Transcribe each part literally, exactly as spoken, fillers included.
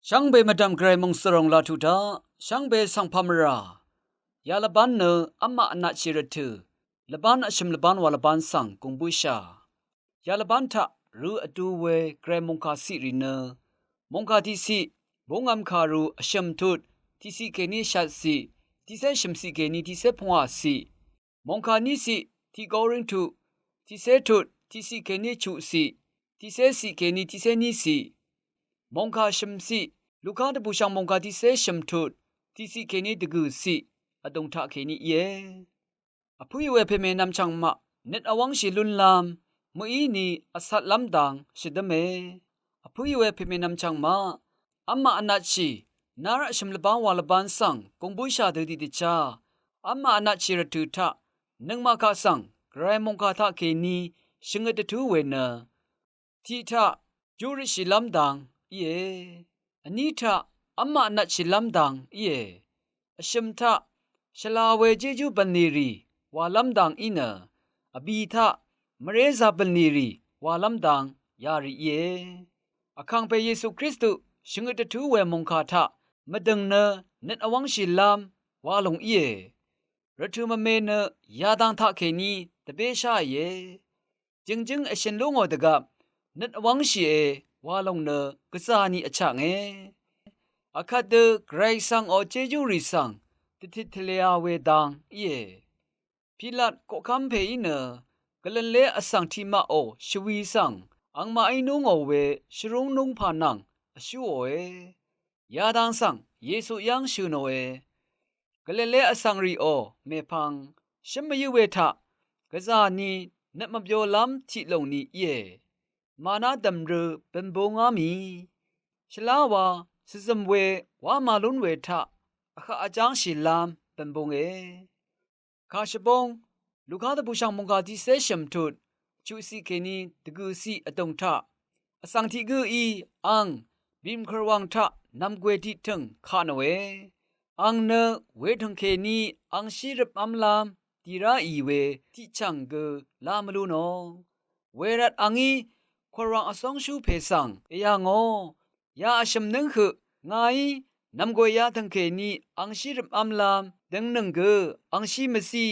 Shvngbe mvdv̀m gvray mòngsvròng laq tuq taq shvngbe svng pà mvrà ya lvbán nø v́maq vnatshì rvtø̀ lvbán vshø̀m lvbán wa lvbán svng gùng bǿshà. Ya lvbán taq rø vdu we gvray mòngkà ciq rì nø mòngkà tiqciq, búngvm kàru vshø̀m tut tiqciq kèní vshatciq, tiqcé shø̀mciq kèní tiqcé pungwàciq, mòngkà níciq tiq Korintu tiqcé tut tiqciq kèní chuqciq, tiqcé ciq kèní tiqcé níciq, mòngkà shø̀mciq Luka dvbùshv̀ng mòngkà tiqcé shø̀m tut tiqciq kèní dvgø̀ciq vdùng taq kèní íe. Vpǿì we pèmè nvmchv̀ng maq nøt vwv́ngshì lúnlv́m mø̀í ni vcatlv́m dang shvdǿme. Vpǿì we pèmè nvmchv̀ng maq v́maq vnatshì nár vshø̀m lvbán wa lvbán svng gùng bǿshà dø tiqdvchá v́maq vnatshì rvtø̀ taq nøngmaq kaq svng gvray mòngkà taq kèní shvngøt dvtú we nø tiq taq júrøtshìlv́m dang íe. Vní taq v́maq vnatshìlv́m dang íe. Vshø̀m taq shvla we jéjú bv̀nlì rì wàlv́m dang í nø vbì taq mvrézā bv̀nlì rì wàlv́m dang yarì íe. Vkàngpè Yesu Kristu shvngøt dvtú we mòngkà taq mvdø̀ng nø nøt vwv́ngshìlv́m wa lòng íe. Rvtø̀ mvme nø yadang taq kèní dvbéshá íe. Jø̀ngjǿng vshø̀n lú ngò dvgvp nøt vwv́ngshìe wa lòng nø gvzà ni vchaknge. Akvt dø gvray svng ò jéjú rì svng dvtit tvlea we dang íe. Pilat koqkv́m pèí nø gvlønlé vsvng tiqmaq ò shvwi svng angmaqí nú ngò we shvrúng núngpà nvng vshúòe. Yadang svng Yesu yv́ng shø̀ nòe. Gvlønlé vsvng rìò mèpvng shǿm mvyǿ we taq gvzà ni nøt mvbyolv́m tiq lòng ni íe. Màná dv̀mrø bø̀nbungá mì shvlá wa svzø̀m we wá màlún we taq vhaq vjángshìlv́m bø̀nbunge. Kàshvbóng Luka dvbùshv̀ng mòngkà tiqcé shø̀m tut chuqciq kèní dvgø̀ciq vdùng taq vsvng tiq gǿí ang bìmkv̀rwàng taq nv̀mgwè tiqtø̀ng kaq nòe. Ang nø wetø̀ng kèní angshí røpmv́mlv́m dì ráì we tiqchv̀ng gø la mvlú nò. Wervt angí kvrwàng vsóngshú pè svng èyà ngò, ya vshø̀m nǿng høq, ngàí nv̀mgwè yatø̀ng kèní angshí røpmv́mlv́m døngnøng gø angshí mvcí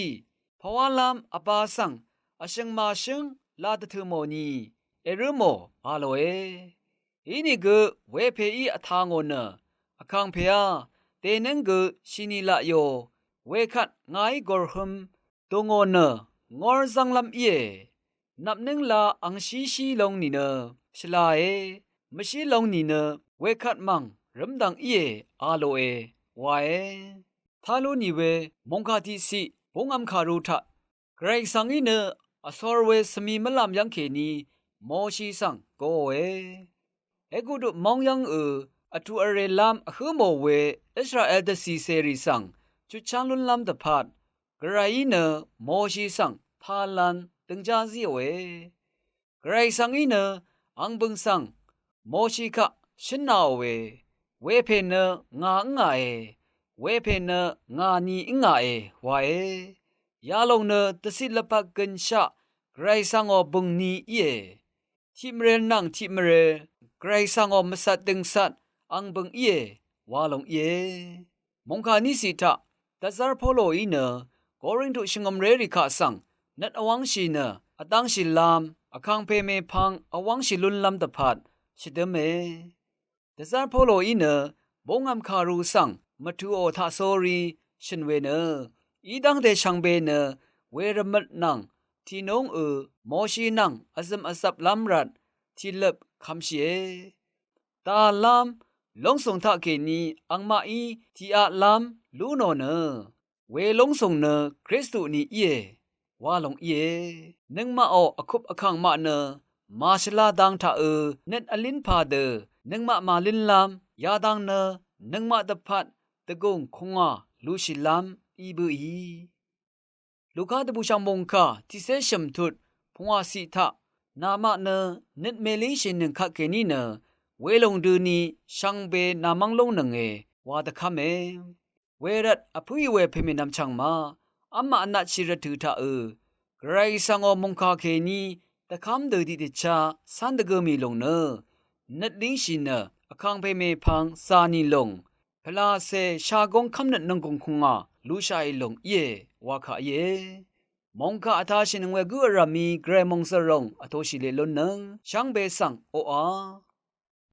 pvwálv́m vbā svng vshø̀ng màshǿng la dvtø̀ mò ni èrǿ mò a lòe. Inìgø wepèí vtā ngò nø, Vkàngpèá, dènǿng gø shìnì laqyo, wekvt ngàí gòrhøm dò ngò nø ngór zv́nglv́m íe. Nvpnǿng la angshí shí long nìnø shvlae, mvshí long nìnø wekvt mv̀ng rǿmdv̀ng íe a lòe wae. Tá lú nì we mòngkà tiqciq búngvm kàru taq Gvray svng í nø vsor we svmi mvlàm yv́ng kèní Moshi svng goòe. Egudu móng yv́ng ø vtù vrelv́m vhǿ mò we Israel dvcìcèrì svng chutcháng lúnlv́m dvpvt Gvrayí nø Moshi svng talan døngjá zíòe. Gvray svng í nø ang bø̀ng svng Moshi kaq shǿnāòe. Wepè nø ngà ǿngàe, wepè nø ngà ni ǿngàe wae. Yalòng nø dvcit lvpat gønshaq Gvray svngò bø̀ng ni íe. Tiqmvrel nvng tiqmvrel Gvray svngò mvcat døngcat ang bø̀ng íe wa lòng íe. Mòngkà níciq taq dvzv́r Poloí nø Korintu shvngø̀mrérì kaq svng nøt vwv́ngshì nø vdv́ngshìlv́m Vkàngpè mèpvng vwv́ngshì lúnlv́m dvpvt shvdǿme. Dvzv́r Poloí nø búngvm kàru svng mvtùò taqsórí shø̀n we nø í dv́ngte shvngbe nø wervmøt nvng tìnúng ø Moshi nvng vzø̀m vzvplv́m rvt tìløp kvmshìe. Dàlv́m lóngsùng taqkèní angmaqí tiqaqlv́m lú nò nø welóngsùng nø Kristu ni íe wa lòng íe. Nøngmaqò vkup vkàng maq nø màshvla dang taqø nøt vlín pà dø nøngmaq màlínlv́m yadang nø nøngmaq dvpvt dvgùng kùngà lushìlv́m í bǿì. Luka dvbùshv̀ng mòngkà tiqcé shø̀m tut pungwàciq taq namaq nø nøt mèlínshìnøng kakèní nø welòng døni shvngbe nàmv́ng lóngnønge wa dvkv́me. Wervt vpǿì we pèmènvm chv̀ng ma v́maq vnatshì rvtø̀ taqø Gvray svngò mòngkà kèní dvkv́m dø tiqdvchá cv́n dvgø mì lòng nø nøt língshì nø Vkangpe mèpvng zànì lòng pvlacè shagóng kv́mnøt nònggùng kùngà lushaqì lòng íe wa kaq íe. Mòngkaq vtashìnøng we gǿ vrv̀mí Gvray mòngzø̀r lòng vtoshì leq lúnnøng shvngbe svng oqà